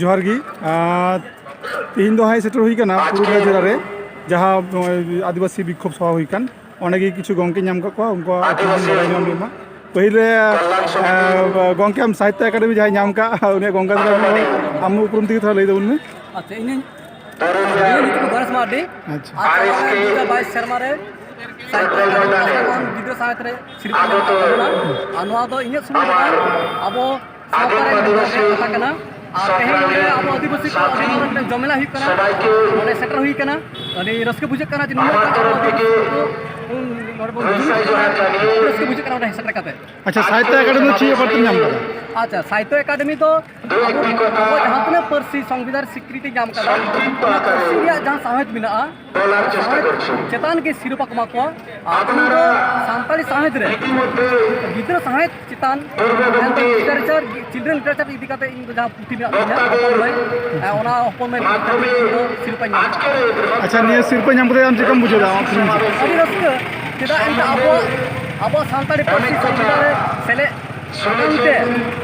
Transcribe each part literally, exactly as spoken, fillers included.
ᱡᱚᱦᱟᱨ ᱜᱮ᱾ ᱟᱨ ᱛᱮᱦᱮᱧ ᱫᱚ ᱦᱟᱸᱜ ᱥᱮᱴᱮᱨ ᱦᱩᱭ ᱠᱟᱱᱟ ᱯᱩᱨᱩᱞᱤᱭᱟᱹ ᱡᱮᱞᱟ ᱨᱮ, ᱡᱟᱦᱟᱸ ᱱᱚᱜᱼᱚᱭ ᱟᱹᱫᱤᱵᱟᱹᱥᱤ ᱵᱤᱠᱠᱷᱳᱵ ᱥᱚᱵᱷᱟ ᱦᱩᱭ ᱠᱟᱱ, ᱚᱸᱰᱮ ᱜᱮ ᱠᱤᱪᱷᱩ ᱜᱚᱢᱠᱮ ᱧᱟᱢ ᱠᱟᱜ ᱠᱚᱣᱟ, ᱩᱱᱠᱩᱣᱟᱜ ᱚᱯᱤᱱᱤᱭᱚᱱ ᱵᱟᱲᱟᱭ ᱧᱟᱢ ᱦᱩᱭᱩᱜ ᱢᱟ᱾ ᱯᱟᱹᱦᱤᱞ ᱨᱮ ᱜᱚᱢᱠᱮ ᱟᱢ ᱥᱟᱦᱤᱛᱛᱚ ᱮᱠᱟᱰᱮᱢᱤ ᱡᱟᱦᱟᱸᱭ ᱧᱟᱢ ᱠᱟᱜ, ᱩᱱᱤᱭᱟᱜ ᱜᱚᱢᱠᱮ ᱟᱢ ᱩᱯᱨᱩᱢ ᱛᱮᱜᱮ ᱛᱷᱚᱲᱟ ᱞᱟᱹᱭ ᱛᱟᱵᱚᱱ ᱢᱮ᱾ ᱟᱪᱪᱷᱟ, ᱤᱧᱟᱹᱜ ᱤᱧᱟᱹᱜ ᱧᱩᱛᱩᱢ ᱫᱚ ᱜᱚᱱᱮᱥ ᱢᱟᱨᱰᱤ᱾ ᱟᱪᱪᱷᱟ᱾ ᱟᱨ ᱫᱩ ᱦᱟᱡᱟᱨ ᱵᱟᱭᱤᱥ ᱥᱮᱨᱢᱟ ᱨᱮ ᱥᱟᱦᱤᱛᱛᱚ ᱮᱠᱟᱰᱮᱢᱤ ᱯᱟᱦᱴᱟ ᱠᱷᱚᱱ ᱜᱤᱫᱽᱨᱟᱹ ᱥᱟᱶᱦᱮᱫ ᱨᱮ ᱥᱤᱨᱯᱟᱹ ᱧᱟᱢ ᱟᱠᱟᱫ ᱛᱟᱵᱚᱱᱟ᱾ ᱟᱨ ᱱᱚᱣᱟ ᱫᱚ ᱤᱧᱟᱹᱜ ᱥᱩᱢᱩᱝ ᱫᱚ ᱵᱟᱝ, ᱟᱵᱚ ᱥᱟᱶᱛᱟ ᱨᱮᱱ ᱢᱤᱫ ᱵᱟᱨ ᱠᱟᱛᱷᱟ ᱠᱟᱱᱟ᱾ ᱟᱨ ᱛᱮᱦᱮᱧ ᱱᱚᱰᱮ ᱟᱵᱚ ᱟᱹᱫᱤᱵᱟᱹᱥᱤ ᱠᱚ ᱟᱹᱰᱤ ᱢᱟᱨᱟᱝ ᱢᱤᱫᱴᱟᱝ ᱡᱚᱢᱮᱞᱟ ᱦᱩᱭᱩᱜ ᱠᱟᱱᱟ, ᱱᱚᱰᱮ ᱥᱮᱴᱮᱨ ᱦᱩᱭ ᱠᱟᱱᱟ᱾ ᱟᱹᱰᱤ ᱨᱟᱹᱥᱠᱟᱹ ᱵᱩᱡᱷᱟᱹᱜ ᱠᱟᱱᱟ ᱡᱮ ᱱᱩᱱᱟᱹᱜ ᱜᱟᱱ ᱟᱵᱚ ᱟᱹᱫᱤᱵᱟᱹᱥᱤ ᱠᱚ ᱱᱚᱰᱮ ᱵᱚᱱ ᱡᱩᱢᱤᱫ ᱠᱟᱱᱟ, ᱟᱹᱰᱤ ᱨᱟᱹᱥᱠᱟᱹ ᱵᱩᱡᱷᱟᱹᱜ ᱠᱟᱱᱟ ᱱᱚᱰᱮ ᱥᱮᱴᱮᱨ ᱠᱟᱛᱮ᱾ ᱟᱪᱪᱷᱟ, ᱥᱟᱦᱤᱛᱛᱚ ᱮᱠᱟᱰᱮᱢᱤ ᱫᱚ ᱪᱮᱫ ᱵᱮᱯᱟᱨ ᱛᱮᱢ ᱧᱟᱢ ᱠᱟᱫᱟ? ᱟᱪᱪᱷᱟ, ᱥᱟᱦᱤᱛᱛᱚ ᱮᱠᱟᱰᱮᱢᱤ ᱫᱚ ᱟᱵᱚ, ᱟᱵᱚ ᱡᱟᱦᱟᱸ ᱛᱤᱱᱟᱹᱜ ᱯᱟᱹᱨᱥᱤ ᱥᱚᱝᱵᱤᱫᱷᱟᱱ ᱥᱤᱠᱨᱤᱛᱤ ᱧᱟᱢ ᱠᱟᱫᱟ, ᱚᱱᱟ ᱯᱟᱹᱨᱥᱤ ᱨᱮᱭᱟᱜ ᱡᱟᱦᱟᱸ ᱥᱟᱶᱦᱮᱫ ᱢᱮᱱᱟᱜᱼᱟ, ᱪᱮᱛᱟᱱ ᱜᱮ ᱥᱤᱨᱯᱟᱹ ᱠᱚ ᱮᱢᱟ ᱠᱚᱣᱟ᱾ ᱟᱨ ᱤᱧ ᱫᱚ ᱥᱟᱱᱛᱟᱲᱤ ᱥᱟᱶᱦᱮᱫ ᱨᱮ ᱜᱤᱫᱽᱨᱟᱹ ᱥᱟᱶᱦᱮᱫ ᱪᱮᱛᱟᱱ, ᱢᱮᱱᱫᱚ literature, children literature ᱤᱫᱤ ᱠᱟᱛᱮ ᱤᱧ ᱫᱚ ᱡᱟᱦᱟᱸ ᱯᱩᱛᱷᱤ ᱢᱮᱱᱟᱜ ᱛᱤᱧᱟ, ᱦᱚᱯᱚᱱ ᱢᱟᱹᱭ, ᱚᱱᱟ ᱦᱚᱯᱚᱱ ᱢᱟᱹᱭ ᱯᱩᱛᱷᱤ ᱠᱟᱛᱮ ᱤᱧ ᱫᱚ ᱥᱤᱨᱯᱟᱹᱧ ᱧᱟᱢ ᱠᱟᱫᱟ᱾ ᱟᱪᱪᱷᱟ, ᱱᱤᱭᱟᱹ ᱥᱤᱨᱯᱟᱹ ᱧᱟᱢ ᱠᱟᱛᱮ ᱟᱢ ᱪᱮᱫ ᱞᱮᱠᱟᱢ ᱵᱩᱡᱷᱟᱹᱣ ᱫᱟ, ᱟᱢᱟᱜ feelings? ᱟᱹᱰᱤ ᱨᱟᱹᱥᱠᱟᱹ, ᱪᱮᱫᱟᱜ ᱮᱱᱛᱮ ᱟᱵᱚᱣᱟᱜ, ᱟᱵᱚᱣᱟᱜ ᱥᱟᱱᱛᱟᱲᱤ ᱯᱟᱹᱨᱥᱤ ᱥᱚᱝᱵᱤᱫᱷᱟᱱ ᱨᱮ ᱥᱮᱞᱮᱫ ᱥᱟᱠᱟᱢ ᱛᱮ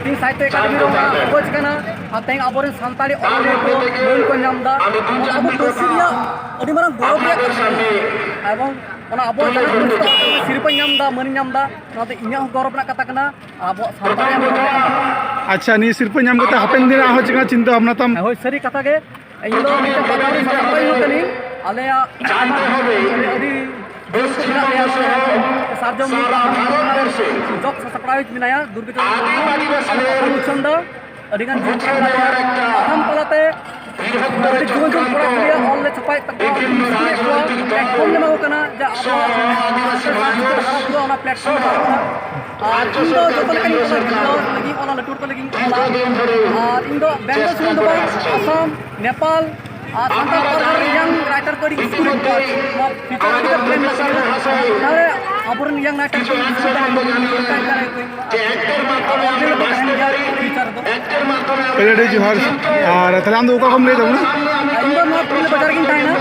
ᱛᱮᱦᱮᱧ ᱥᱟᱦᱤᱛᱛᱚ ᱮᱠᱟᱰᱮᱢᱤ ᱨᱮ ᱚᱱᱟ ᱠᱟᱜᱚᱡᱽ ᱠᱟᱱᱟ᱾ ᱟᱨ ᱛᱮᱦᱮᱧ ᱟᱵᱚᱨᱮᱱ ᱥᱟᱱᱛᱟᱲᱤ ᱚᱱᱚᱞᱤᱭᱟᱹ ᱠᱚ ᱢᱟᱹᱱ ᱠᱚ ᱧᱟᱢ ᱮᱫᱟ᱾ ᱚᱱᱟ ᱟᱵᱚ ᱯᱟᱹᱨᱥᱤ ᱨᱮᱭᱟᱜ ᱟᱹᱰᱤ ᱢᱟᱨᱟᱝ ᱜᱚᱨᱚᱵᱽ ᱨᱮᱭᱟᱜ ᱠᱟᱛᱷᱟ ᱠᱟᱱᱟ᱾ ᱮᱵᱚᱝ ᱚᱱᱟ ᱟᱵᱚᱣᱟᱜ ᱡᱟᱱᱟᱢ ᱯᱟᱹᱨᱥᱤ ᱛᱮ ᱥᱤᱨᱯᱟᱹᱧ ᱧᱟᱢ ᱮᱫᱟ, ᱢᱟᱹᱱᱤᱧ ᱧᱟᱢ ᱮᱫᱟ, ᱱᱚᱣᱟ ᱫᱚ ᱤᱧᱟᱹᱜ ᱦᱚᱸ ᱜᱚᱨᱚᱵᱽ ᱨᱮᱱᱟᱜ ᱠᱟᱛᱷᱟ ᱠᱟᱱᱟ, ᱟᱵᱚᱣᱟᱜ ᱥᱟᱱᱛᱟᱲ ᱦᱚᱸ ᱜᱚᱨᱚᱵᱽ ᱨᱮᱱᱟᱜ ᱠᱟᱛᱷᱟ ᱠᱟᱱᱟ᱾ ᱟᱪᱪᱷᱟ, ᱱᱤᱭᱟᱹ ᱥᱤᱨᱯᱟᱹ ᱧᱟᱢ ᱠᱟᱛᱮ ᱦᱟᱯᱮᱱ ᱫᱤᱱ ᱨᱮ ᱟᱨᱦᱚᱸ ᱪᱮᱫ ᱞᱮᱠᱟ ᱪᱤᱱᱛᱟᱹ ᱵᱷᱟᱵᱽᱱᱟ ᱛᱟᱢ? ᱦᱳᱭ, ᱥᱟᱹᱨᱤ ᱠᱟᱛᱷᱟ ᱜᱮ, ᱤᱧ ᱫᱚ ᱢᱤᱫᱴᱮᱱ ᱵᱟᱜᱟᱱ ᱨᱮ ᱥᱟᱯᱲᱟᱣ ᱦᱩᱭᱩᱜ ᱠᱟᱹᱱᱟᱹᱧ᱾ ᱟᱞᱮᱭᱟᱜ ᱟᱭᱢᱟ ᱟᱹᱰᱤ ᱡᱳᱨ ᱠᱚ ᱢᱮᱱᱟᱜ ᱞᱮᱭᱟ, ᱥᱟᱨᱡᱚᱢ ᱵᱤᱨ ᱯᱟᱠᱟᱲ ᱡᱚᱜ ᱥᱟᱯᱲᱟᱣᱤᱡ ᱢᱮᱱᱟᱭᱟ ᱫᱩᱨᱜᱟᱹ ᱪᱚᱨᱚᱱ ᱢᱩᱨᱢᱩ᱾ ᱟᱞᱮ ᱯᱟᱛᱷᱟᱢ ᱩᱪᱷᱟᱹᱱ ᱫᱟ ᱟᱹᱰᱤ ᱜᱟᱱ ᱡᱳᱨ ᱠᱚ ᱢᱮᱱᱟᱜ ᱞᱮᱭᱟ᱾ ᱯᱟᱛᱷᱟᱢ ᱛᱟᱞᱟᱛᱮ ᱟᱹᱰᱤ ᱡᱩᱣᱟᱹᱱ ᱡᱩᱣᱟᱹᱱ ᱠᱚᱲᱟ ᱠᱩᱲᱤᱭᱟᱜ ᱚᱞ ᱞᱮ ᱪᱷᱟᱯᱟᱭᱮᱫ ᱛᱟᱠᱚᱣᱟ, ᱩᱱᱠᱩ ᱥᱠᱩᱞᱮᱫ ᱠᱚᱣᱟ, platform ᱞᱮ ᱮᱢᱟ ᱠᱚ ᱠᱟᱱᱟ, ᱡᱮ ᱟᱵᱚᱣᱟᱜ ᱥᱟᱱᱛᱟᱲ ᱥᱟᱶᱛᱟ ᱦᱟᱨᱟ ᱵᱩᱨᱩ ᱚᱱᱟ platform ᱮᱢᱟ ᱠᱚ ᱠᱟᱱᱟ᱾ ᱟᱨ ᱤᱧ ᱫᱚ ᱡᱚᱛᱚ ᱞᱮᱠᱟᱱ ᱜᱤᱫᱽᱨᱟᱹ ᱞᱟᱹᱜᱤᱫ ᱚᱞᱟ, ᱞᱟᱹᱴᱩ ᱦᱚᱲ ᱠᱚ ᱞᱟᱹᱜᱤᱫ ᱚᱞᱟ᱾ ᱟᱨ ᱤᱧ ᱫᱚ ᱵᱮᱝᱜᱚᱞ ᱥᱩᱢᱩᱝ ᱫᱚ ᱵᱟᱝ, ᱟᱥᱟᱢ, ᱱᱮᱯᱟᱞ ᱟᱨ ᱥᱟᱱᱛᱟᱲ ᱯᱟᱨᱜᱟᱱᱟ ᱨᱮ young writer ᱠᱚ ᱟᱹᱰᱤ ᱥᱠᱩᱞ ᱠᱚ ᱱᱚᱣᱟ future ᱟᱹᱰᱤ ᱜᱟᱱ plan ᱢᱮᱱᱟᱜ ᱛᱟᱵᱚᱱᱟ᱾ ᱡᱟᱦᱟᱸ ᱨᱮ ᱟᱵᱚᱨᱮᱱ young writer ᱠᱚ ᱥᱠᱩᱞ ᱠᱚ ᱛᱟᱦᱮᱱ ᱠᱟᱱᱟ᱾ ᱟᱹᱰᱤ ᱟᱹᱰᱤ ᱡᱚᱦᱟᱨ᱾ ᱟᱨ ᱛᱟᱦᱞᱮ ᱟᱢ ᱫᱚ ᱚᱠᱟ ᱠᱷᱚᱱ ᱮᱢ ᱞᱟᱹᱭ ᱛᱟᱵᱚᱱᱟ? ᱤᱧ ᱫᱚ ᱱᱚᱣᱟ ᱯᱩᱨᱩᱞᱤᱭᱟᱹ ᱵᱟᱡᱟᱨ ᱨᱮᱜᱤᱧ ᱛᱟᱦᱮᱱᱟ᱾